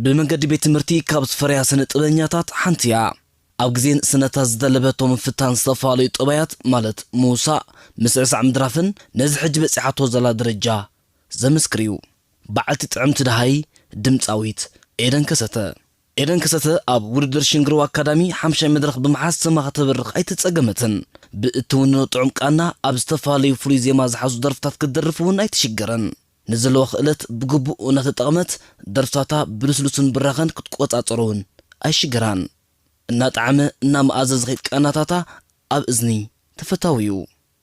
ብመንገዲ ቤት ትምህርቲ ካብ ዝፈረያ ስነ ጥበበኛታት ሓንቲ እያ። ኣብ ግዜን ስነታ ዝደለበቶ ምፍታን ዝተፈላለዩ ጠባያት ማለት ምውሳእ፣ ምስዕሳዕ ምድራፍን ነዚ ሕጂ በጺሓቶ ዘላ ደረጃ ዘመስክር እዩ። በዓልቲ ጥዕምቲ ደሃይ ድምጻዊት ኤደን ከሰተ። ኤደን ከሰተ ኣብ ውድድር ሽንግርዋ ኣካዳሚ ሓምሻይ መድረኽ ብምሓዝ ስማ ከተብርኽ ኣይተጸገመትን። ብእትውንኖ ጥዑም ቃና ኣብ ዝተፈላለዩ ፍሉይ ዜማ ዝሓዙ ደርፍታት ክትደርፍ እውን ኣይትሽገረን። ንዘለዋ ክእለት ብግቡእ እናተጠቕመት ደርፍታታ ብልስሉስን ብራኸን ክትቆጻጸሮ እውን ኣይሽገራን። እናጠዓመ እናመኣዘ ዝኸይድ ቃናታታ ኣብ እዝኒ ተፈታዊ እዩ።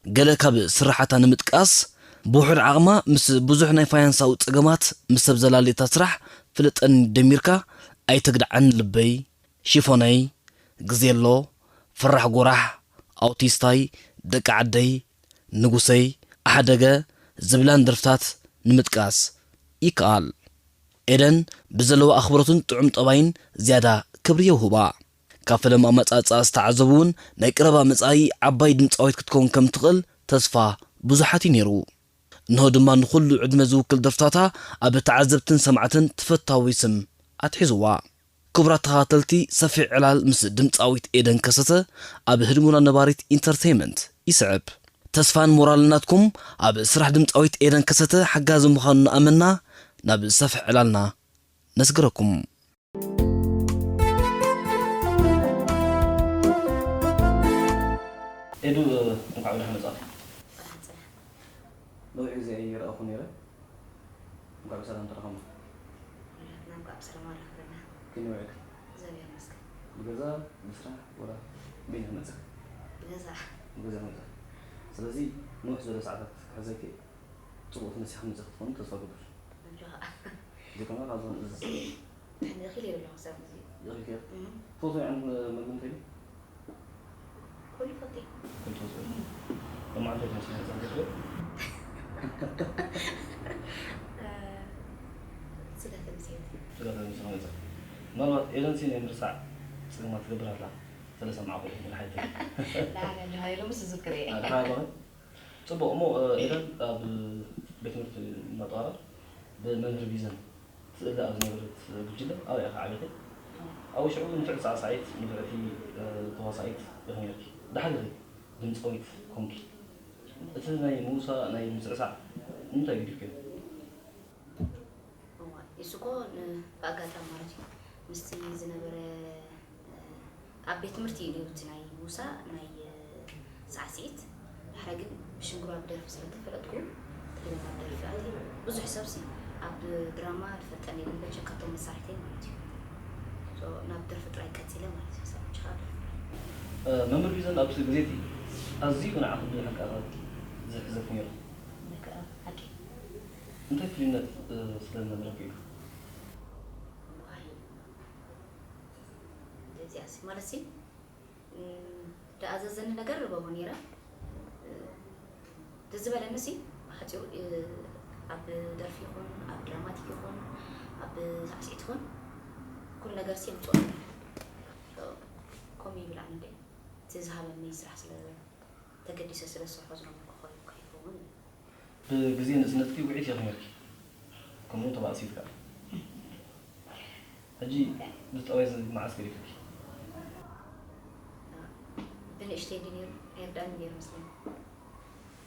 ገለ ካብ ስርሓታ ንምጥቃስ፣ ብውሑድ ዓቕማ ምስ ብዙሕ ናይ ፋይናንሳዊ ጸገማት ምስ ሰብ ዘላልየታ ስራሕ ፍለጠኒ ደሚርካ፣ ኣይትግድዓኒ ልበይ፣ ሽፎነይ፣ ግዜሎ፣ ፈራሕ ጎራሕ፣ ኣውቲስታይ፣ ደቂ ዓደይ፣ ንጉሰይ፣ ኣሕደገ ዝብላን ደርፍታት ንምጥቃስ ይከኣል። ኤደን ብዘለዋ ኣኽብሮትን ጥዑም ጠባይን ዝያዳ ክብሪ የውህባ። ካብ ፈለማ ኣመጻጽኣ ዝተዓዘቡ እውን ናይ ቀረባ መጻኢ ዓባይ ድምጻዊት ክትከውን ከም ትኽእል ተስፋ ብዙሓት እዩ ነይሩ። እንሆ ድማ ንኹሉ ዕድመ ዝውክል ደርፍታታ ኣብ ተዓዘብትን ሰማዕትን ተፈታዊ ስም ኣትሒዝዋ። ክቡራት ተኸታተልቲ፣ ሰፊሕ ዕላል ምስ ድምጻዊት ኤደን ከሰተ ኣብ ህድሞና ነባሪት ኢንተርተይመንት ይስዕብ። ተስፋን ሞራልን ናትኩም ኣብ ስራሕ ድምጻዊት ኤደን ከሰተ ሓጋዚ ምዃኑ እናኣመንና ናብ ሰፊሕ ዕላልና ነስግረኩም። ኤዱ፣ እንኳዕ ብደሓን መጻእኪ። ነዊሕ ግዜ ኣይረኣኹ ነይረ። እንኳዕ ብሰላም ተረኸብና። ኩላትና እንኳዕ ብሰላም ኣረኸበና። ከመይ ውዒልኪ? እግዚኣብሔር ይመስገን። ብገዛ፣ ብስራሕ፣ ወላ በይንኺ መጺኺ? ብገዛ። ብገዛ መጺኺ። ስለዚ፣ ንውሕ ዝበለ ሰዓታት ክሕዘኪ፣ ጽቡቕ ተነሲኺ መጺኺ ክትኾኒ ተስፋ እገብር። ኣጆኻ። ዘይኮነ፣ ካብ ዝኾነ እዝዝ። ሕነ እኺል የብለኹ ክሳብ ሕጂ። ይኽእል። እም። ትፈትዎ ዓይነት መግቢ እንታይ እዩ? ኩሉ ፈትየ። ኩሉ ትፈትዎ። እም። ሎማዓንቲ እንታይ ተመሲልካ መፂእኪ? እ፣ ስጋ ተመሲለ። ስጋ ተመሲልኪ መፂእኪ። ምናልባት ኤደንሲ ናይ ምርሳዕ ፀገማት ትገብር ኣላ። ስለ ሰማዕኹ ንሓይተይ። ላዕሊ ኣለኻ ኢሉ ምስ ዝዝክር እየ። አ፣ ደሓን ኣለኺ? ጽቡቕ። እሞ፣ እ፣ ኤደን ኣብ ቤት ትምህርቲ እናጠዋራ ብመምህር ቢዘን ትእለ ኣብ ዝነበረት ጉጅለ ኣበይ ኢኺ ዓቢኺ? ኣብ ሽዑ ንፍዕቲ ሳዕሳዒት፣ ንፍዕቲ፣ እ፣ ተዋሳኢት ኢኺ ነይርኪ። ደሓር ኢኺ ድምጻዊት ኮንኪ። እቲ ናይ ምውሳእ፣ ናይ ምስዕሳዕ ንምንታይ ገዲፍክዮ? እዋ፣ እሱ እኮ ን-፣ ብኣጋጣሚ ማለት እዩ። ምስቲ ዝነበረ፣ እ፣ ኣብ ቤት ትምህርቲ እዩ ነይሩ እቲ ናይ ምውሳእ፣ ናይ፣ እ፣ ሳዕስዒት። ድሕረ ግን ብሽንግሮ ኣብ ደርፊ ስለ ተፈለጥኩ፣ ተለና ኣብ ደርፊ ኣትየ። ብዙሕ ሰብሲ ኣብ ድራማ ዝፈልጠኒ የለን፣ በቸካቶም መሳርሕተይ ማለት እዩ። ሶ፣ ናብ ደርፊ ጥራይ ቀጺለ ማለት እዩ። ክሳብ ሕጂ ከዓ ደርፊ ጥራይ። እ፣ መምህር ቢዘን ኣብቲ ግዜ እቲ ኣዝዩ ንዓኺ ብዙሕ ሕግኣታት ዝሕዘኪ ነይሩ። ልክዕ፣ ሓቂ። እንታይ ፍሉይነት፣ እ፣ ስለ ዝነበረኪ እዩ? ዋይ፣ እዚኣሲ ማለትሲ፣ እም፣ ዝኣዘዘኒ ነገር እገብሮ ነይረ። እ፣ ትዝ ዝበለኒሲ፣ ብሓጺሩ፣ እ፣ ኣብ ደርፊ ይኹን፣ ኣብ ድራማቲክ ይኹን፣ ኣብ ሳዕስዒት ይኹን፣ ኩሉ ነገርሲ የምጽኦ ነይረ። ከምኡ ይብል ኣነ እንዴ፣ እቲ ዝሃበኒ ስራሕ ስለ ተገዲሰ ስለ ዝሰርሖ ዝነበርኩ ኮይኑ ከይኸውን። ብግዜ ንእስነትኪ ውዕይቲ ኢኺ ነይርኪ፣ ከምኡ ተባእሲ ኢልካ። ሕጂ እዚ ጠባይ እዚ መዓስ ገዲፍኪ? ብንእሽተይ እንዲ ነይሩ፣ ኣይርዳእን ነይሩ መስለኒ።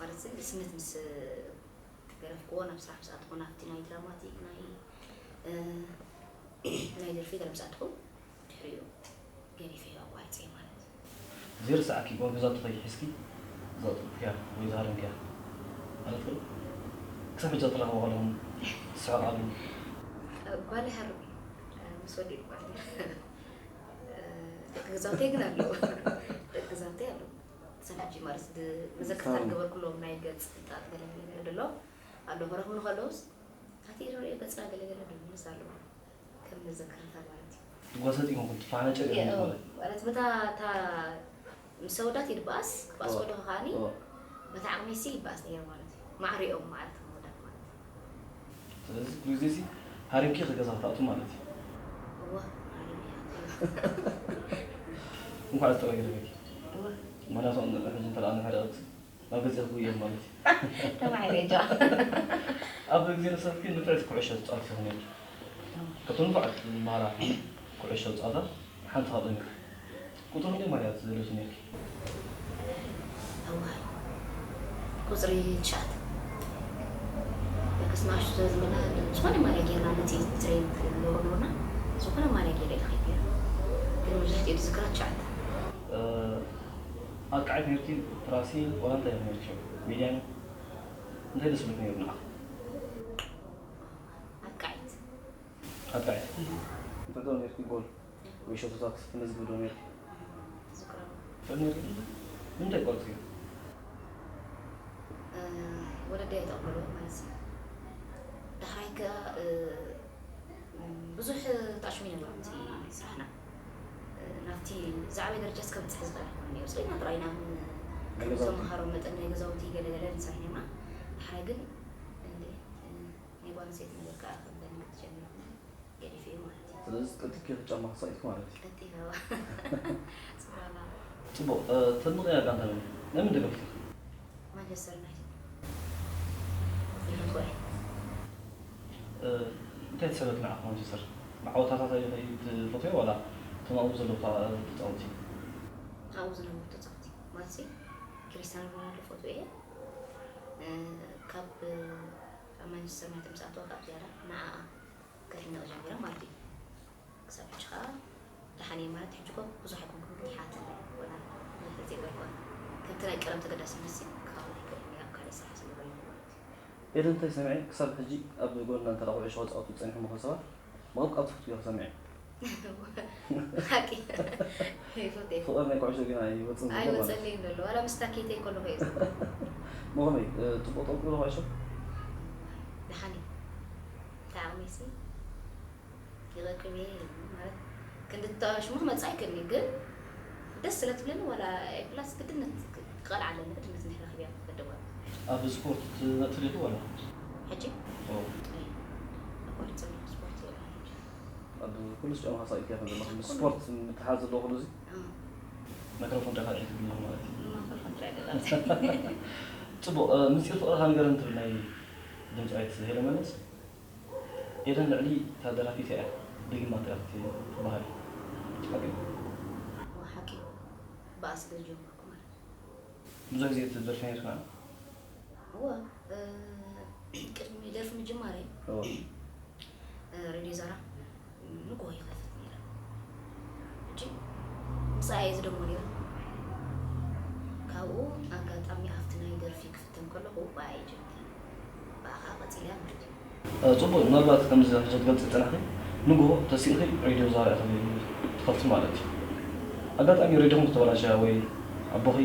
ማለት ንእስነት ምስ ገረፍክዎ፣ ናብ ስራሕ ምስ ኣተኹ፣ ናብቲ ናይ ድራማቲክ፣ ናይ፣ እ፣ ናይ ደርፊ ገለ ምስ ኣተኹ፣ ድሕሪኡ ገዲፈዮ ኣቋሪጸዮ ማለት እዩ። ዘይርስዓኪ ጓል ገዛ ትኸይ ሒዝኪ ዘቕጥጥክያ ወይ ዝሃረምክያ ማለት ግን ክሳብ ሕጂ ትራኸቡ ከለኹም ትስሕቓሉ? ጓል ይሃርም እዩ። ምስ ወዲ እዩ ጓል። ደቂ ገዛውተይ ግን ኣለዉ። ደቂ ገዛውተይ ኣለዉ። ክሳብ ሕጂ ማለት ድ-፣ መዘከርታ ዝገበርኩሎም ናይ ገጽ ቅንጣጥ ገለ ገለ ገለ ደሎ ኣለዉ። ክረኽቡኒ ከለዉስ፣ ኣቲ ኢሉ ርእዮ ገጽና ገለ ገለ ደሎ ምስ ኣለዉ። ከም መዘከርታ ማለት እዩ። ትጓሰጥ ኢኹም ትፈሓጨ ገለ የ-፣ ማለት። ማለት በታ፣ እታ ምስ ኣወዳት ይድበኣስ፣ ክባኣስ ኦ። ከለኹ ከኣኒ ኦ። በታ ዓቕመይሲ ይበኣስ ነይረ ማለት እዩ። ማዕሪኦም ማለት ከም ኣወዳት ማለት እዩ። ስለዚ ኩሉ ግዜ ሲ ሃሪምኪ ኢኺ ገዛ ክትኣትዊ ማለት እዩ። እወ፣ ሃሪመ እየ። እንኳዕ ዝተቐየረ በኪ። እወ። ምኽንያቱ ሕጂ እንተ ደኣ ንሕደ ቅርሲ ናብ ገጽ ክጉየም ማለት እዩ። ተማሂረ እየ ጃ። ኣብ ግዜ ንእስነትኪ ንፍዕቲ ኩዕሾ ትጻወቲ ኢኺ ነይርኪ። ካብቶም ንፉዓት ዝበሃላ ኩዕሾ ጸወታ ሓንቲ ካብኦም ኢኺ። ቁጽሪ ክንደይ ማልያ ዘለኪ ነርኪ? እዋይ፣ ቁጽሪ ትሽዓተ። ደቀስ ንኣሽቱ ስለ ዝበላ ዝኾነ ማልያ ጌርና ነቲ ትሬን ንገብሮ ነበርና። ዝኾነ ማልያ ጌረ ኢለ ከይደ። ግን መብዛሕትኡ ዝዝክራ ትሽዓተ። ኣጥቃዒት ነርኪ፣ ትራሲ ዋላ እንታይ ኢኺ ነርኪ? ሚድያን እንታይ ደስ ዝብለኪ ነይሩ ንዓኺ? ኣጥቃዒት። ኣጥቃዒት። እንታይ ዶ ነርኪ ጎል ወይ ሸቶታት ተመዝግቢ ዶ ነርኪ? ዝክሮ ዶ ነርኪ? ንምንታይ ቆርጽ እዩ? ወለደይ ኣይተቕበሎ ማለት እዩ። ዳሕራይ ከ ብዙሕ ጣዕሽሙ ይነበሩ እቲ ስራሕና ናብቲ ዝዓበየ ደረጃ እስከ በፅሕ ዝኽእል ኣይኮነ ነሩ ስኢና ጥራይ ኢና ተምሃሮ መጠን ናይ ገዛውቲ ገለገለ ንሰርሕ ነርና። ድሓይ ግን ናይ ጓል ኣንስተይቲ ነገር ከዓ ከም ደንግጥ ጀሚሩ ገዲፈ ማለት እዩ። ስለዚ ቀልጢፍኪ ኢኺ ጫማ ክትሰቒልኪ ማለት እዩ። ቀልጢፈ እዋ። ጽባላ። ጽቡቕ፣ ተድንቕያ ጋንታ መን እያ? ናይ መን ደገፍቲ ኢኺ? ማንቸስተር ዩናይትድ ይፈትዋ እየ። እንታይ ትሰበት ንዓኺ ማንቸስተር? ብዓወታታታ ኢኺ ትፈትዮ ዋላ እቶም ኣብኡ ዘለዉ ተጻወትቲ? ኣብኡ ዝነበሩ ተጻወትቲ ማለት ክሪስቲያኖ ሮናልዶ ፈትዎ እየ። ካብ ኣብ ማንቸስተር ዩናይትድ ምስ ኣተዋ ካብ ዝያዳ ንዓኣ ከድንቕ ጀሚረ ማለት እዩ። ክሳብ ሕጂ ከዓ ደሓን እየ ማለት ሕጂ እኮ ብዙሕ ኣይኮንኩን ግን ይሓተኒ ወላ ብዙሕ ዘይበልኳ ከምቲ ናይ ቀለም ተገዳስነት ሲ ክኸውን ኣይክእልን እየ ኣብ ካልእ ስራሕ ስለ ዘለኹ ማለት እዩ። ኤደን እንታይ ሰሚዐ ክሳብ ሕጂ ኣብ ጎንና እንተ ኩዕሾ ክፃወቱ ዝፀኒሑ ምኾን ሰባት መቐብ ካብ ትፍትዮ ክሰምዐ ሓቂ ይፈትየ ፍቕሪ ናይ ኩዕሾ ግን ኣይወፅን ዘሎ ማለት እዩ። ኣይወፀለይ ዘሎ ዋላ ምስ ታኬተይ ከለኹ እየ መኸመይ ፅቡቕ ጠንቁ ዶ ኩዕሾ ደሓን እዩ እንታይ ዓቕመይሲ ይቐቅብ እየ ማለት ክንዲ ተሽሙ ክመፅእ ኣይክእልን እዩ ግን ደስ ስለ ትብለኒ ዋላ ፕላስ ግድነት ክቐልዓ ኣለኒ ግድነት ንሕና ክብያ ክደዋ ኣብ ስፖርት ትነጥፍ ዲኺ ዋላ ሕጂ ኦ፣ ኣቋርፀ ስፖርት ይበሃል ሕጂ ኣብ ኩሉ ጨማ ሓሳብ ኢልካ ከም ዘለኹ ምስ ስፖርት ምትሓዝ ዘለዎ ኩሉ እዚ ማይክሮፎን ዳካ ኢልክ ብሎ ማለት እዩ። ማክሮፎን ጥራይ ደላ ጽቡቕ ምስጢር ፍቕርኻ ንገረን ትብል ናይ ድምፃዊት ሄለ መለስ ኤደን ልዕሊ እታ ደራፊት እያ ድግማት እያ ትበሃል ሓቂ ሓቂ ብኣ ስለ ዝጀመርኩ ማለት እዩ ብዙሕ ግዜ ትደርፊ ነርካ እወ ቅድሚ ደርፊ ምጅማረይ ሬድዮ ዛራ ንግሆ ይኸፍት ነይረ ሕጂ ምሳኣ እየ ዝደሞ ነይረ ካብኡ ኣጋጣሚ ኣብቲ ናይ ደርፊ ክፍተን ከለኹ ብኣ እየ ጀሚረ ብኣ ከዓ ቀፂለ ማለት እዩ ፅቡቅ ምናልባት ከምዚ ሕጂ ትገልፂ ፀናሕኪ ንግሆ ተሲእኺ ሬድዮ ዛራ ኢኺ ትኸፍቲ ማለት እዩ ኣጋጣሚ ሬድዮኹም ተተበላሸያ ወይ ኣቦኺ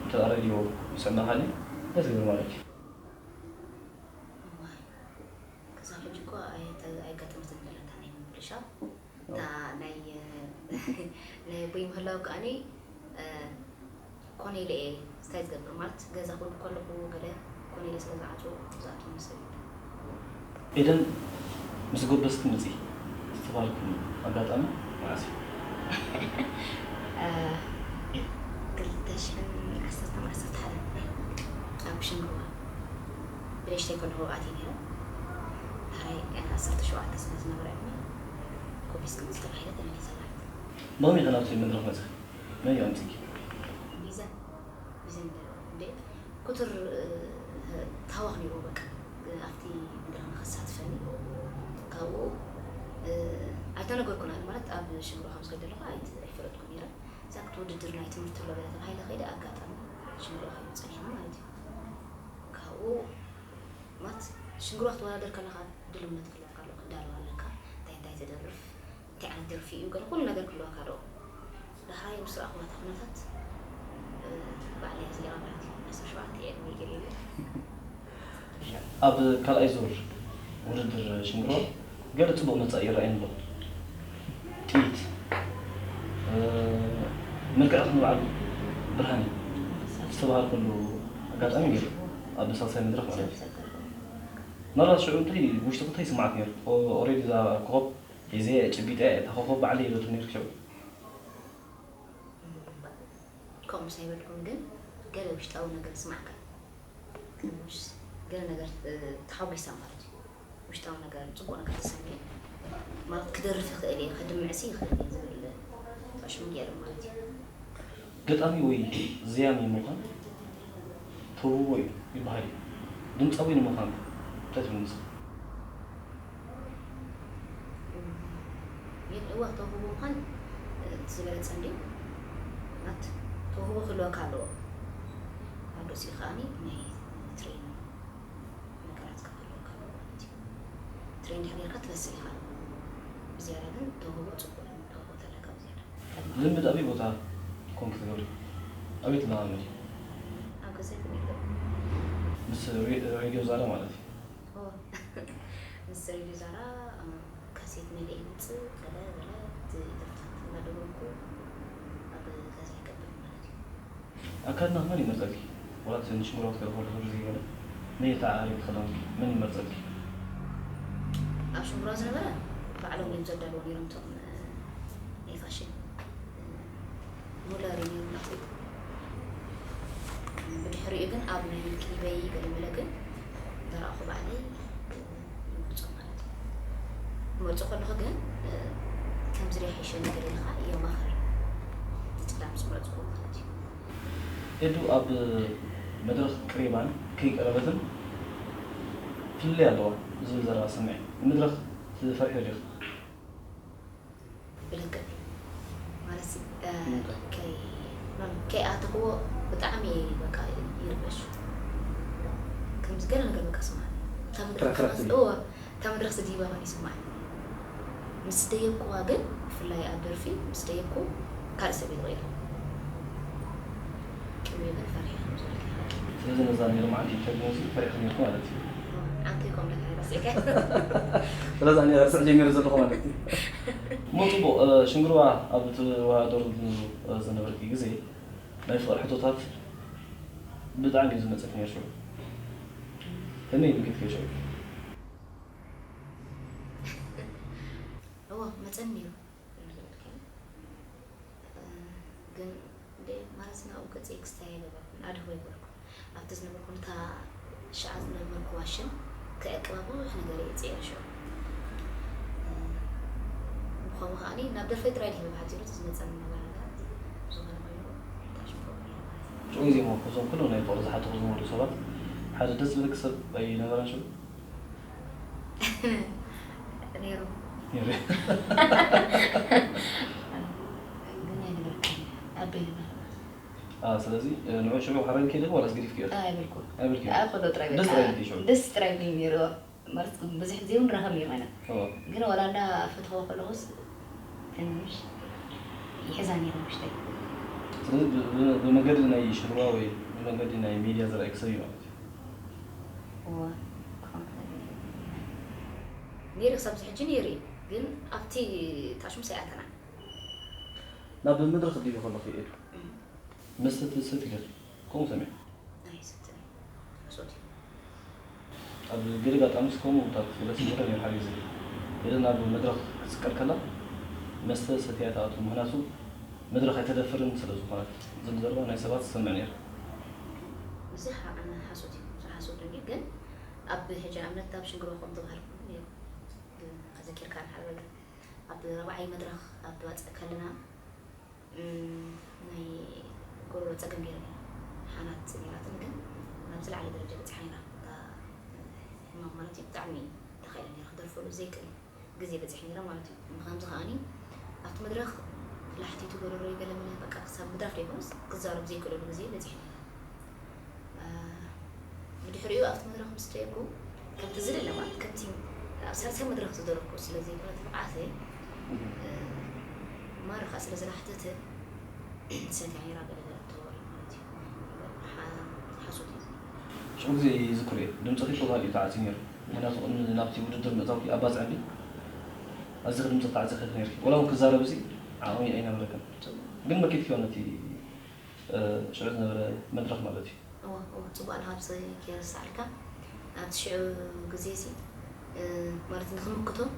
እንተ ሬድዮ ይሰምዕ ሃልዩ እንታይ ትገብሪ ማለት እዩ ክሳብ ሕጂ እኮ ኣይጋጠመትን ዘለታ ናይ ምምልሻ እታ ናይ ናይ ኣቦይ ምህላው ከዓኒ ኮነ ኢለ እየ ስታይ ዝገብር ማለት ገዛ ክውል ከለኹ ገለ ኮነ ኢለ ስለ ዝዓፅዎ ዝኣትወኒ ሰብ ኤደን ምስ ጎበዝኪ ምፂ ዝተባልኩሉ ኣጋጣሚ መዓስ እዩ? ክልተ ሽሕን ዓሰርተን ዓሰርተ ሓደ ኣብ ሽንግዋ ብለሽተይ ከለኹ ኣትየ ነይረ። ዳሕራይ ዓሰርተ ሸውዓተ ስለ ዝነበረ ዕድመ ኮፒስ ከምዚ ተባሂለ ተመሊሰ ማለት እዩ። ብኸመይ ኢኺ ናብቲ መድረኽ መፂኺ? መን እዩ ኣምፂኪ? ሚዛን ሚዛን እንደ ኩትር ታዋኽ ነይሩ በቃ ኣብቲ መድረኽ ንኸሳትፈኒ ካብኡ ኣይተነገርኩን ኣነ ማለት ኣብ ሽምሮ ከም ዝኸድ ዘለኹ ኣይፈለጥኩ ነይረ። እዛ ክትውድድር ናይ ትምህርቲ ኣሎ ገለ ተባሂለ ከይደ ኣጋጣሚ ሽምሮ ከይዱ ፀኒሕና ማለት እዩ። ካብኡ ማለት ሽንግሮ ክትወዳደር ከለካ ድልውነት ክህልወካ ኣለዎ ክዳለዋ ኣለካ እንታይ እንታይ ትደርፍ እንታይ ዓይነት ደርፊ እዩ ገለ ኩሉ ነገር ክህልወካ ኣለዎ። ዳሕራይ ምስ ረኣኹዋ እታ ኩነታት ባዕለይ ኣዝሊቐ ማለት እዩ። ዓሰርተ ሸውዓተ እየ ዕድመይ ገለ እዩ። ኣብ ካልኣይ ዙር ውድድር ሽንግሮ ገለ ፅቡቕ መፃኢ ይረኣየኒ ኣሎ። ጥይት መልክዕ ከም በዓል ብርሃነ ዝተባሃልኩሉ ኣጋጣሚ ገይሩ ኣብ ሳልሳይ መድረኽ ማለት እዩ። ምናልባት ሽዑ እንታይ ውሽጥኹ እንታይ ይስማዓክ ነይሩ? ኦሬዲ እዛ ኮኾብ ሒዘ ጨቢጠ እታ ኮኾብ ባዕለይ ኢለቱ ነይሩ ሽዑ። ከምኡ ምስ ኣይበልኩም ግን ገለ ውሽጣዊ ነገር ይስማዕካ። ገለ ነገር ተሓጒሳ ማለት እዩ። ውሽጣዊ ነገር ፅቡቕ ነገር ተሰሚዑ ማለት ክደርፍ ይኽእል እየ፣ ከድምዕሲ ይኽእል እየ ዝብል ሽም ገይሩ ማለት እዩ። ገጣሚ ወይ ዘያሚ ምዃን ተውህቦ እዩ ይበሃል እዩ። ድምፃዊ ንምዃን እንታይ ትብል ንስኻ? ግን እዋ ተውህቦ ምዃን እቲ ዝበለፀ እንድዩ። ማለት ተውህቦ ክህልወካ ኣለዎ። ኣብ ርእሲኡ ከዓኒ ናይ ትሬን ነገራት ክህልወካ ኣለዎ ማለት እዩ። ትሬን ድሕር ጌርካ ትበስል ኢኻ። ብዝያዳ ግን ተውህቦ ፅቡቅ እዩ። ተውህቦ ተለካ ብዝያዳ ልምድ ኣበይ ቦታ ኮንክ ትገብሪ? ኣበይ ትለማመዲ? ኣብ ገዛይ ኮነ ይገብር። ምስ ሬ- ሬድዮ ዛራ ማለት እዩ። ኦ፣ ምስ ሬድዮ ዛራ እ፣ ካሴት መሊአ ይመፅእ፣ ገለ ገለ እቲ ደርፍታት እናደገምኩ ኣብ ገዛይ ይገብር ማለት እዩ። ኣካድና መን ይመርፀልኪ? ዋላ እቲ ንሽንጉራ ክትከዲ ከለኹ ብዘይ ገለ መን ይተዓራረይ ክኸደምኪ? መን ይመርፀልኪ? ኣብ ሽንጉራ ዝነበረ ባዕሎም እዮም ዘዳልዎ ነይሮም እቶም እ፣ ናይ ፋሽን እ፣ ሙለር እዩ ነይሩ ናተይ። ብድሕሪኡ ግን ኣብ ናይ ክሊበይ ገለመለ ግን ዘረኣኹ ባዕለይ ይመርጾ ማለት እዩ። ክመርጾ ከለኹ ግን ከምዚ ዶ ይሓይሸኒ ገለ ኢልካ የማኽር እቲ ጭላም ዝመረጽኩ ማለት እዩ። ኤዱ ኣብ መድረኽ ቀሪባን ከይቀረበትን ፍልልይ ኣለዋ ዝብል ዘረባ ሰሚዐ። ንመድረኽ ትፈርሒ ዶ ዲኺ? ብልክዕ ማለት ከይ ከይኣተኽዎ ብጣዕሚ በቃ ይርበሽ። ከምዚ ገለ ነገር በቃ ስማዕ እታ መድረኽ ፍርሕቲ። እዎ እታ መድረኽ ዝድይባ ኾን ይስማዕ። ምስ ደየብኩዋ ግን ብፍላይ ኣብ ደርፊ ምስ ደየብኩ ካልእ ሰብ ይቕይር። ቅድሚኡ ግን ፈሪሐ ከም ዝበልኪ ሓቂ። ስለዚ ነዛ ኔርማዓንቲ ኢንተርቪው እዚ ፈሪሕኪ ኔርኪ ማለት እዩ። ዓንተይ ኮም ለካ ረሲዕካ። ስለዚ ኣነ ርስዕ ጀሚረ ዘለኹ ማለት እዩ። እሞ ጽቡቕ፣ እ፣ ሽንግርዋ ኣብ ትወዳደርሉ፣ እ፣ ዝነበርኪ ግዜ ናይ ፍቕሪ ሕቶታት ብጣዕሚ እዩ ዝመጸኪ ነይሩ ሽዑ። ከመይ ኢልኪ ትከይድ ሽዑ? እዎ መጸኒ ነይሩ። ከም ዝበልክዮ። እ፣ ግን እንደ ማለት ናብኡ ገጸይ ክስታይ ኣይገበርኩን፣ ኣድህቦ ኣይገበርኩን። ኣብቲ ዝነበርኩ ነታ ሽዓ ዝነበርኩዋ ሽም ከዕቅባ ብዙሕ ነገር እየ ጽዒረ ሽዑ። እ፣ ብኸምኡ ከዓኒ ናብ ደርፈይ ጥራይ ድዩ ብሓጺሩ እቲ ዝመጸኒ ዝነበረ ነገራት ዝኾነ ኮይኑ ታሽምፎ ማለት እዩ። ሽዑ ግዜ እሞ ካብዞም ኩሎም ናይ ፍቕሪ ዝሓተኹ ዝነበሩ ሰባት ሓደ ደስ ዝብለኪ ሰብ ኣይነበረን ሽዑ? ነይሩ። ነይሩ። ግን ኣይነበረካን። ኣበይ ነበረ? አ፣ ስለዚ፣ እ፣ ንዑ ሽዑ ሓራይ ከይደ ዋላስ ገዲፍክዮ? ኣይበልኩ። ኣይበልክዮ? ኣይኮነ ጥራይ ደስ በቃ ጥራይ ኢልኪ ሽዑ? ደስ ጥራይ ብለኝ ነይሩ። ማለት ብዙሕ ግዜ እውን ንራኸብ ነይርና ኢና። እዎ። ግን ዋላ እንዳ ፈትኸዎ ከለኹስ ትንሽ ይሕዛ ነይሩ ውሽጠይ። ስለዚ ብ-፣ ብ-፣ ብመንገዲ ናይ ሽርዋ ወይ ብመንገዲ ናይ ሚድያ ዝረኣይክ ሰብ እዩ ማለት እዩ። እወ፣ ክኸውን ይኽእል እዩ። ነይሩ ክሳብ እዚ ሕጂ ነይሩ እዩ። ግን ኣብቲ ታሽሙስ ኣይኣተናን። ናብ መድረኽ ድዩ ከለኹ ኢሉ መስተ ትሰቲ ዲኺ? ከምኡ ሰሚዐ። ኣይሰትን። ሶት እዩ። ኣብ ገለ ኣጋጣሚስ ከምኡ ታት ክፍለጥ ይኽእል ነይሩ ሓደ ግዜ። ገለ ናብ መድረኽ ክትስቀል ከላ መስተ ሰትያ ትኣቱ። ምኽንያቱ መድረኽ ኣይተደፍርን ስለ ዝኾነት ዝብል ዘረባ ናይ ሰባት ዝሰምዕ ነይሩ። እዚ ሓ-፣ ሓሶት እዩ። እዚ ሓሶት ድንጊ ግን ኣብ ሕጂ ንኣብነት ኣብ ሽንግሮ ከም ተባህልኩ ነይሩ። ኣዘኪርካ ንሓበል ኣብ ራብዓይ መድረኽ ኣብ ተዋፅእ ከለና እም፣ ናይ ጎረሮ ፀገም ነይሩ ነይሩ። ሓናት ነይራትን ግን ናብ ዝለዓለ ደረጃ በፂሓ ነይራ። እታ ሕማም ማለት እዩ ብጣዕሚ ተኻኢለ ነይራ ክደርፈሉ ዘይክእል ግዜ በፂሐ ነይራ ማለት እዩ። ብኸምዚ ከዓኒ ኣብቲ መድረኽ ላሕቲቱ ጎረሮ ይገለምለ በቃ ክሳብ ምድራፍ ዘይኮነስ ክዛረብ ዘይክእለሉ ግዜ በፂሐ ነይራ። አ፣ ብድሕሪኡ ኣብቲ መድረኽ ምስ ደየብኩ ከምቲ ዝድለ ማለት ከምቲ ኣብ ሳልሳይ መድረኽ ዝደረፍኩ ስለ ዘይኮነ እቲ ብቕዓተይ፣ እ፣ ማርኻ ስለ ዝላሕተተ ሰትያ ነይራ ገለ ገለ ተወሪ ማለት እዩ። ሓ-፣ ሓሶት እዩ። ሽዑ ግዜ ይዝክሮ እየ። ድምፅኺ ቶታል እዩ ተዓፅዩ ነይሩ። ምኽንያቱ ቅድሚ ናብቲ ውድድር ምእታውኪ ኣባፅዐኒ ኣዚኺ ድምፅኺ ተዓፂኺ ነይርኪ። ወላ እውን ክዛረብ እዚ ዓቕሚ ኣይነበረክን። ግን መኪትኪዮ ነቲ፣ እ፣ ሽዑ ዝነበረ መድረኽ ማለት እዩ። እወ፣ እወ፣ ጽቡቕ ኣለኻ፣ ብሰይ ከየረስዓልካ። ኣብቲ ሽዑ ግዜ እዚ፣ እ፣ ማለት ንኽምክቶም፣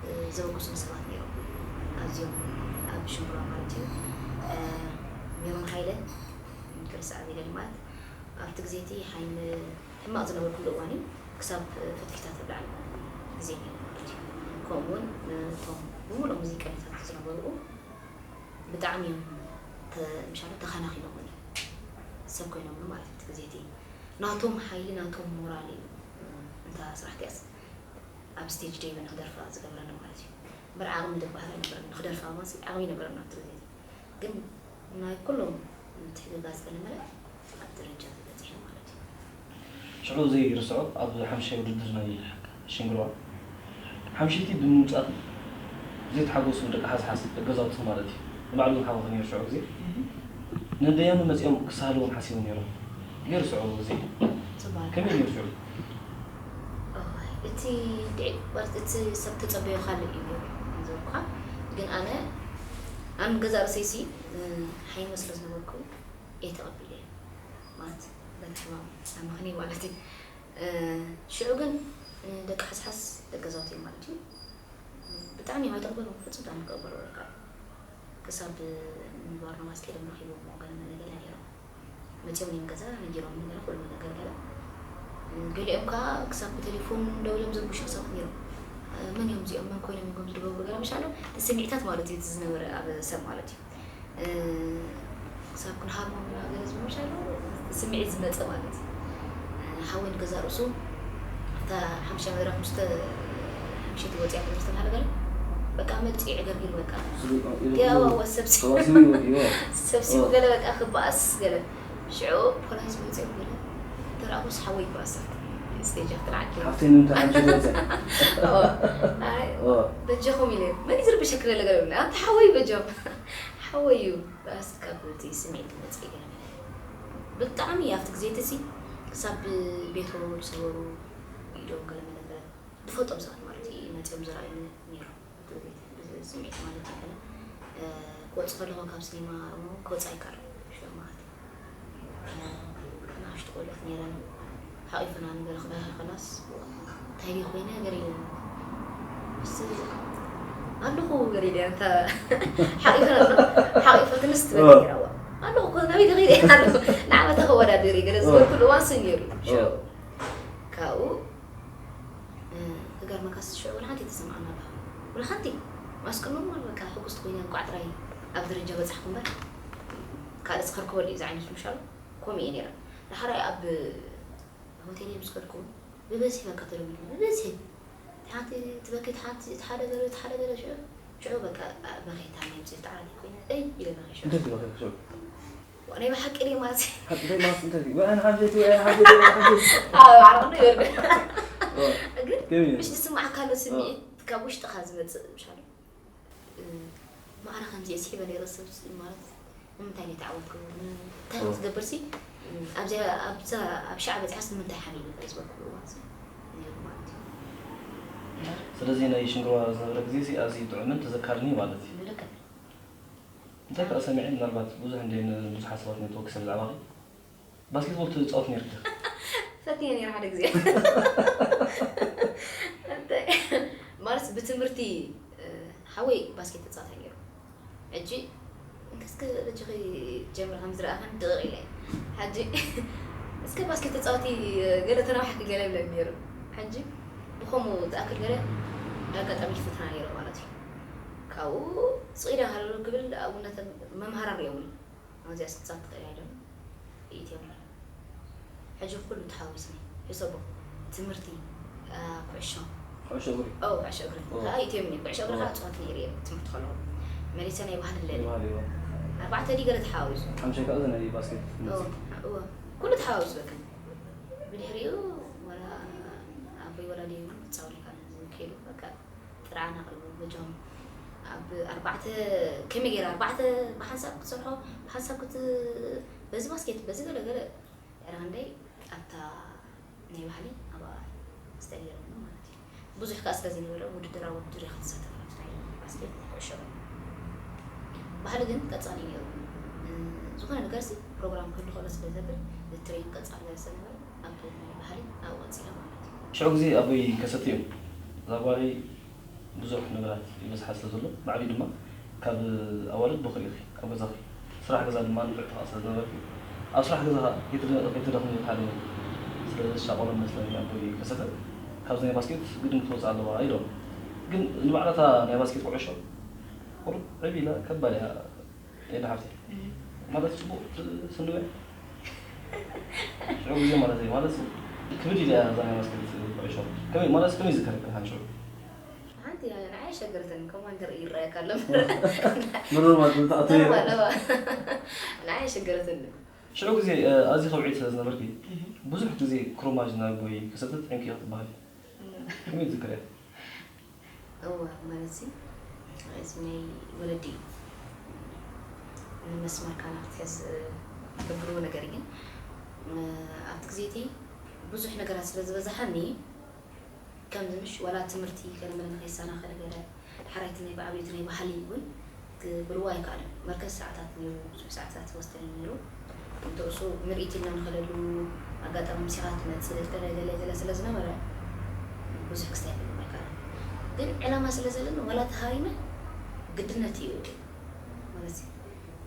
እ፣ ዘበገሱኒ ሰባት ነይሮም። ኣዝዮም ኣብ ሽምብራ ማለት እዩ። እ፣ ሜሮን ሃይለ፣ ክርስዓ ዘይደሊ ማለት፣ ኣብቲ ግዜ እቲ ሓይሊ ሕማቕ ዝነበርኩሉ እዋን እዩ። ክሳብ ፍትፊታት ኣብ ላዕሊ ግዜ ነይሩ ማለት እዩ። ከምኡውን ነቶም ብምሉእ ሙዚቀኛታት ዝነበሩ ብጣዕሚ እዮም ተ- ምሻሉ ተኸናኺኖምኒ፣ ሰብ ኮይኖምኒ ማለት እዩ። እቲ ግዜ እቲ ናቶም ሓይሊ ናቶም ሞራል እዩ። እንታ ስራሕቲያስ ኣብ ስቴጅ ደይበ ንክደርፋ ዝገብረኒ ማለት እዩ። እምበር ዓቕሚ ዝበሃል ኣይነበረኒ። ንክደርፋ ማሲ ዓቕሚ ይነበረና ኣብቲ ግዜ እቲ። ግን ናይ ኩሎም ምትሕግጋዝ ገለመለ ኣብ ደረጃ በፂሐ ማለት እዩ። ሽዑ ዘይርስዖ ኣብ ሓምሻይ ውድድር ናይ ሽንግርዋ ሓምሽይቲ ብምምፃእ ዘይተሓጎሱ ደቂ ሓስሓስ ደቂ ገዛውቲ ማለት እዩ። ንባዕሉ ሓወኸ ነይሩ ሽዑ ግዜ ንደያኑ መፂኦም ክሳሃልዎም ሓሲቦም ነይሮም። ዘይርስዖ ግዜ ጽባሕ። ከመይ ነይሩ ሽዑ? እዋይ፣ እቲ ድዒ-፣ ማለት እቲ ሰብ ተጸበዮ ካልእ እዩ ነይሩ። እንዘርኳ ግን ኣነ ኣብ ገዛ ርእሰይሲ ሓይመ ስለ ዝነበርኩ እየ ተቐቢለዮ። ማለት በቲ ሕማም ኣመኽንየ ማለት እዩ። ሽዑ ግን ደቂ ሓስሓስ ደቂ ገዛውቲ እዮም ማለት እዩ። ብጣዕሚ እዮም ኣይተቕበሉ፣ ፍጹም ብጣዕሚ ክቕበሉ በቃ። ክሳብ ባርናባስ ከይዶም ረኺቦም ገለ መለ ገለ ነይሮም። መጺኦም እዮም ገዛ ነጊሮም ገለ ኩሉ ነገር ገለ። ገሊኦም ከኣ ክሳብ ብቴሌፎን ደዊሎም ዝርብሹ ክሳብ ነይሮም። መን እዮም እዚኦም? መን ኮይኖም እዮም ከምዚ ዝገብሩ? ገለ ምሻሎ እቲ ስምዒታት ማለት እዩ እቲ ዝነበረ ኣብ ሰብ ማለት እዩ። ክሳብ ክንሃርሞም ገለ ዝብል ምሻሎ ስምዒት ዝመጸ ማለት እዩ። ሓወይ ንገዛ ርእሱ ኣብታ ሓምሻ መድረኽ ምስተ ሓምሸይቲ ወፂኣ ክብል ዝተባሃለ ገለ በቃ መፂኡ ዕገርጊር በቃ ያዋ ሰብሲቡ ሰብሲቡ ገለ በቃ ክበኣስ ገለ ሽዑ ፖላይስ መፂኦም ገለ ተራእኩስ ሓወይ ይበኣስ ስቴጅ ክትልዓል ሓፍተይ ንምንታይ ሓምሸ ወፂኣ በጃኹም ኢለ መን ዝርብሸክ ገለ ገለ ኣንተ ሓወይ በጃኹም ሓወይ እዩ በኣስ ካብ እቲ ስምዒት መፅእ ገለ ብጣዕሚ ኣብቲ ግዜ እቲ ክሳብ ቤት ወለዱ ዝሰበሩ ኢዶም ገለ መለ ዝፈልጦም ሰባት ማለት እዩ መፂኦም ዝረኣዩ ነይሮም። ስምዒት ማለት እዩ። ክወፅ ከለኹ ካብ ሲኒማ እሞ ክወፃ ኣይቀርብ ሽዑ ማለት እዩ። ንኣሽቱ ቆልዑት ነይረን ሓቂፈና ንገለ ክበሃል ከላስ እንታይ ድዩ ኮይነ ገለ ኢለን ምስ ኣለኹ ገለ ኢለ እንተ ሓቂፈን ኣሎ ሓቂፈ ክንስ ትበል ነይራዋ ኣለኹ እኮ ናበይ ተኸይደ ኣለኹ ንዓመታ ከወዳድር ገለ ዝበልኩሉ እዋን ስም ነይሩ እዩ። ሽዑ ካብኡ ክገርመካስ ሽዑ ወላ ሓንቲ ተሰማዕና ኣለኻ ወላ ሓንቲ ማስቀ ኖርማል በቃ ሕጉስቲ ኮይነ እንቋዕ ጥራይ ኣብ ደረጃ በፃሕኩ እምበር ካልእ ዝኸርከበሉ እዩ ዝዓይነቱ ምሻሉ ከምኡ እየ ነይረ ዳሕራይ ኣብ ሆቴል ምስ ከድኩ ብበዝሒ በቃ ተለሚዱ ብበዝሒ ሓንቲ ትበኪ ሓንቲ ሓደ ገለ ሓደ ገለ ሽዑ ሽዑ በቃ በኺታ ናይ ብፅሒ ተዓራዲ ኮይነ እይ ኢለ በኺ ሽዑ እንታይ ትበኺ ሽዑ ናይ ብሓቂ ድዩ ማለት ሓቂ ማስ እንታይ ድዩ ወይ ሓንቲ ወይ ሓንቲ ዓረቕና ይበልኩ ግን ምሽ ዝስማዓካ ኣሎ ስምዒት ካብ ውሽጥኻ ዝመፅእ ምሻሉ ማዕረ ከምዚ እየ ስሒበ ነይረ ሰብ ማለት ንምንታይ ነው የተዓወትኩ እንታይ ክትገብር ሲ ኣብዚኣ ኣብዛ ኣብ ሻዕ በፂሓስ ንምንታይ ሓሚመ ዝበልኩሉ እዋን ነይሩ ማለት እዩ ስለዚ ናይ ሽንግርዋ ዝነበረ ግዜ ኣዝዩ ጥዑምን ተዘካርን እዩ ማለት እዩ እንታይ ከዓ ሰሚዐ ምናልባት ብዙሕ እንደ ብዙሓት ሰባት ኔትወርክ ሰብ ብዛዕባኺ ባስኬትቦል ትፃወት ነርኪ ፈትየ ነይረ ሓደ ግዜ ማለት ብትምህርቲ ሓወይ ባስኬት ተፃወታይ ነይሩ ሕጂ እንክስከ በጃኺ ጀምሪ ከም ዝረኣኸን ድቕቕ ኢለ ሕጂ እስከ ባስኬት ተፃወቲ ገለ ተናውሓኪ ገለ ይብለኒ ነይሩ ሕጂ ብኸምኡ ዝኣክል ገለ ኣጋጣሚ ይፈትና ነይረ ማለት እዩ ካብኡ ስቕ ኢለ ሃለሉ ክብል ኣብነተ መምሃራ ሪኦምኒ ኣብዚኣ ስክፃ ትኽእል እያ ኢሎም ይእትዮም ሕጂ ኩሉ ተሓዊስኒ ሕሰቦ ትምህርቲ ኩዕሾ ኩዕሾ እግሪ ኦ ኩዕሾ እግሪ ኦ። ከዓ ኢትዮም እኔ ኩዕሾ እግሪ ከዓ እፅዋት ነይረ እየ ትምህርቲ ከለኹ መሊሰ ናይ ባህሊ ለለ ናይ ባህሊ እዎ። ኣርባዕተ ዲ ገለ ተሓዋዊሱ ሓምሻይ ከዓ እዛ ናይ ባስኬት እዎ፣ እዎ። ኩሉ ተሓዋዊሱ በቃ ብድሕሪኡ ወላ ኣቦይ ወላ ደይ እውን ክፃወት ይካል ዝከይዱ በቃ ጥርዓን ኣቕርቡ በጃኹም ኣብ ኣርባዕተ ከመይ ገይረ ኣርባዕተ ብሓንሳብ ክትሰርሖ ብሓንሳብ ክት በዚ ባስኬት በዚ ገለ ገለ ድሕሪ ክንደይ ኣብታ ናይ ባህሊ ኣብኣ ዝተገይረሉ ማለት እዩ ብዙሕ ከዓ ስለ ዘይነበረ ውድድር ኣብ ውድድር እየ ክትሳተፍ ኣብቲ ናይ ባስኬት ኩዕሾ ባህሊ ግን ቀፃሊ ነይሩ ዝኾነ ነገርሲ ፕሮግራም ክህሉ ከሎ ስለ ዘብል ትሬን ቀፃሊ ገለ ስለነበረ ኣብቲ ናይ ባህሊ ኣብኡ ቀፂለ ማለት እዩ ሽዑ ግዜ ኣቦይ ከሰት እዮም እዛ ጓለይ ብዙሕ ነገራት ይበዝሓ ስለ ዘሎ ባዕልዩ ድማ ካብ ኣዋልድ ብኽሪ ኢኺ ኣብ ገዛኺ ስራሕ ገዛ ድማ ንብዕቲ ከዓ ስለ ዝነበርኪ ኣብ ስራሕ ገዛ ከይትደኽሚ ሓደ ስለ ዘሻቐሎ መስለኒ ኣቦይ ከሰተ ካብዚ ናይ ባስኬት ግድን ክትወፅእ ኣለዋ ኢሎም ግን ንባዕላታ ናይ ባስኬት ኩዕሾ ቁርብ ዕብ ኢላ ከባድ እያ። ኤዳ ሓፍቲ ማለት ጽቡቕ ትስንዶ እያ። ሽዑ ግዜ ማለት እዩ ማለት ክብድ ኢላ እያ እዛ ናይ ባስኬት ኩዕሾ። ከመይ ማለት ከመይ ዝከረከር ሓን ሽዑ? ሓንቲ ንዓይ ሸገርትን ኮማንደር ይረኣየካ ኣሎ። ምሩር ማለት ምትኣቱ እዩ። ኖርማል እዋ። ንዓይ ሸገርትን ሽዑ ግዜ ኣዚ ከብዒት ስለ ዝነበርኪ ብዙሕ ግዜ ክሮማጅ ናብ ወይ ክሰተት ዕንኪ ክትበሃል። ከመይ ትዝክርያ? እወ ማለት ሲ እዚ ናይ ወለዲ መስመርካ ንክትሕዝ ዝገብርዎ ነገር እዩ። ኣብቲ ግዜ እቲ ብዙሕ ነገራት ስለ ዝበዝሓኒ ከምዚ ምሽ ዋላ ትምህርቲ ገለመለ ንከይሰናኸል ገለ ሓራይቲ ናይ ብዓብየቱ ናይ ባህሊ እውን ክብልዎ ኣይከኣልን። መርከስ ሰዓታት ነይሩ፣ ብዙሕ ሰዓታት ወስደኒ ነይሩ። እንተእሱ ምርኢት ኢልና ንኸደሉ ኣጋጣሚ ምሲኻ ትመፅእ ገለ ገለ ገለ ስለ ዝነበረ ብዙሕ ክስታይ ክብልዎ ኣይከኣልን። ግን ዕላማ ስለ ዘለኒ ዋላ ተሃሪመ ግድነት እዩ ማለት እዩ።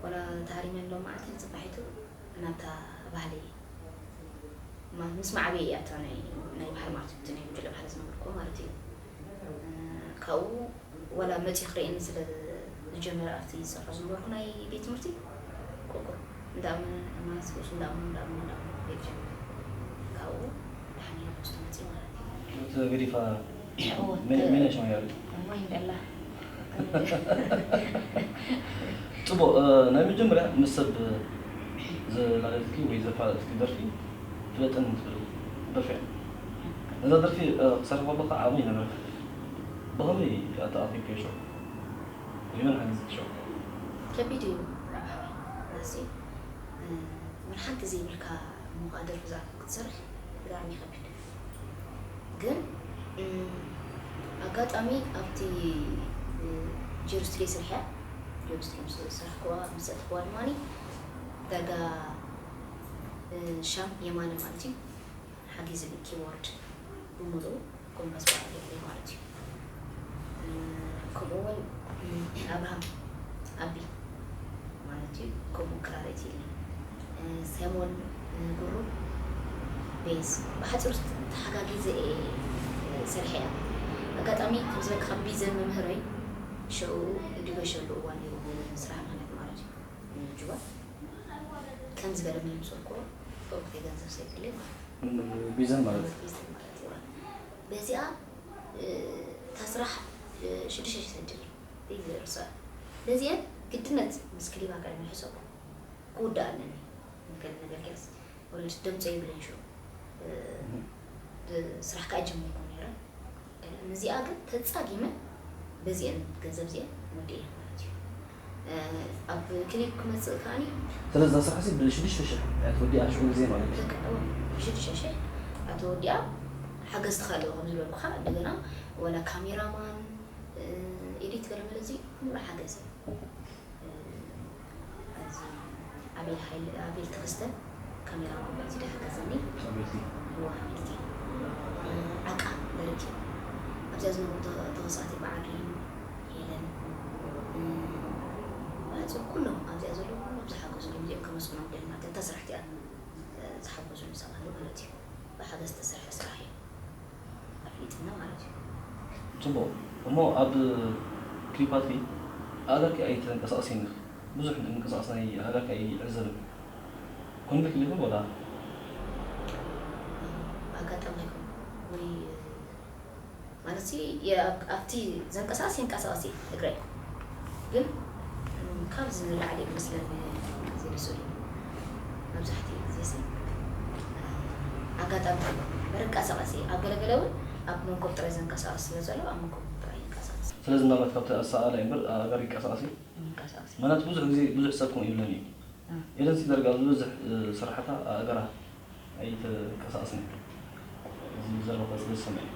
ዋላ ተሃሪመ ሎም መዓልቲ ንፅባሒቱ ናብታ ባህሊ ማ- ምስ ማዕበየ እያ እታ ናይ ናይ ባህሊ ማለት እቲ ናይ ጉጅለ ባህሊ ዝነበርኩ ማለት እዩ። ካብኡ ዋላ መፂኡ ክርእየኒ ስለ ዝጀመረ ኣብቲ ዝሰርሖ ዝነበርኩ ናይ ቤት ትምህርቲ ቁቁ እንዳምን ማስቁስ እንዳምን እንዳምን እንዳምን ቤት ጀመረ። ካብኡ ደሓን ኢለ ክወስዶ መፅእ ማለት እዩ። ተገዲፋ እወ፣ ምን ተ- ምን ሽማያሉ እሞ ይንደላ ጽቡቕ። ናይ መጀመርያ ምስ ሰብ ዘላለጥኪ ወይ ዘፋለጥኪ ደርፊ ፍለጠኒ ትብል ደርፊ እያ። ነዛ ደርፊ ክሰርሕ ከለኹ ዓቕሚ ኣይነበረን። ብኸመይ ኣተኣኺብክዮ ሽዑ? ብመን ሓጊዝኪ ሽዑ? ከቢድ እዩ። ናሲ መርሓንቲ ዘይብልካ እሞ ከዓ ደርፊ ዝኣክል ክትሰርሕ ብጣዕሚ ይኸብድ። ግን ኣጋጣሚ ኣብቲ ጀርስትሪ ስርሕያ ጀርስትሪ ምስ ስራሕክዋ ምስ ኣትክዋ ድማ ዳርጋ ሻም የማነ ማለት እዩ ሓጊዝኒ ኪቦርድ ብምሉኡ ኮምበስ በዓል የብለይ ማለት እዩ። ከምኡ እውን ኣብርሃም ኣቢ ማለት እዩ ከምኡ ክራር እቲ ሳይሞን ጉሩ ቤዝ ብሓፂሩ ተሓጋጊዘ እየ ሰሪሐ እያ። ኣጋጣሚ ከም ዝበልካ ቢዘን መምህረይ ሽዑ ድበሸሉ እዋን ነይሩ ስራሕ ማለት ማለት እዩ። ጁባ ከም ዝበለ ምንም ሰልኮ ወቅቲ ገንዘብ ሰይድለይ ማለት ቢዘን ማለት ቢዘን ማለት እዩ። በዚኣ እታ ስራሕ ሽዱሽተ ሺሕ ሰድር ዘይርሳ በዚአን ግድነት ምስ ክሊባ ቀድሚ ሕሰቡ ክውዳእ ኣለኒ። ንገለ ነገር ገስ ወለድ ደምፀ ይብለኝ ሽዑ ስራሕ ከዓ ጀሚርኩም ነይረ። ነዚኣ ግን ተፃጊመ በዚአን ገንዘብ ዚአን ወዲአ ማለት እዩ። ኣብ ክሊፕ ክመፅእ ከዓኒ ስለዚ እዛ ስራሕ ሲ ብሽዱሽተ ሽሕ እያ ተወዲኣ ሽዑ ግዜ ማለት እዩ። ልክዕ እዎ ብሽዱሽተ ሽሕ ኣቶ ወዲኣ ሓገዝቲ ከ ኣለዎ ከም ዝበልኩኻ እንደገና ወላ ካሜራማን ኤዲት ገለመለ እዚ ሙሉ ሓገዝ እዩ። ኣብዚ ኣቤል ሓይል ኣቤል ተኸስተ ካሜራ ኮምፓኒ ዝደሓገዘኒ ኣቤልቲ እዋ ሓቢልቲ ዓቃ ደረቲ ኣብዚኣ ዝነበሩ ተዋሳእቲ በዓል ሪም ሄለን ብሓፂሩ ኩሎም ኣብዚኣ ዘለዉ ኩሎም ዝሓገዙ እዮም። እዚኦም ከመስግኖም ደሊ ማለት እታ ስራሕቲ እያ ዝሓገዙ ሰባት ማለት እዩ። ብሓገዝ ዝተሰርሐ ስራሕ እዩ ኣፍሊጥና ማለት እዩ። ጽቡቕ እሞ ኣብ ክሊፓትኪ ኣእጋርኪ ኣይተንቀሳቕስን ኢኺ። ብዙሕ ምንቅስቓስ ናይ ኣእጋርኪ ኣይዕዘብን። ኮንቪክት ኢኺ ወላ? ኣጋጣሚ ኣይኮን ወይ ማለት ሲ ኣብቲ ዘንቀሳቐስ ይንቀሳቐስ እየ እግረይ ግን ካብዚ ንላዕሊ ይመስለኒ ግዜ ብሱል እዩ። መብዛሕትኡ ግዜ ሲ ኣጋጣሚ ምንቀሳቐስ እየ። ኣብ ገለገለ እውን ኣብ መንኮብ ጥራይ ዘንቀሳቐስ ስለ ዘሎ ኣብ መንኮብ ጥራይ ይንቀሳቐስ ስለዚ ምናልባት ካብቲ ኣሰኣእላ እምበር ኣእጋር ይንቀሳቐስ እዩ። ይንቀሳቐስ እየ። ማለት ብዙሕ ግዜ ብዙሕ ሰብ ከምኡ ይብለኒ እዩ። ኤደን ሲ ዳርጋ ዝበዝሕ ስራሕታ ኣእጋራ ኣይተንቀሳቐስን። እዚ ዘረባ ስለ ዝሰምዐ እዩ።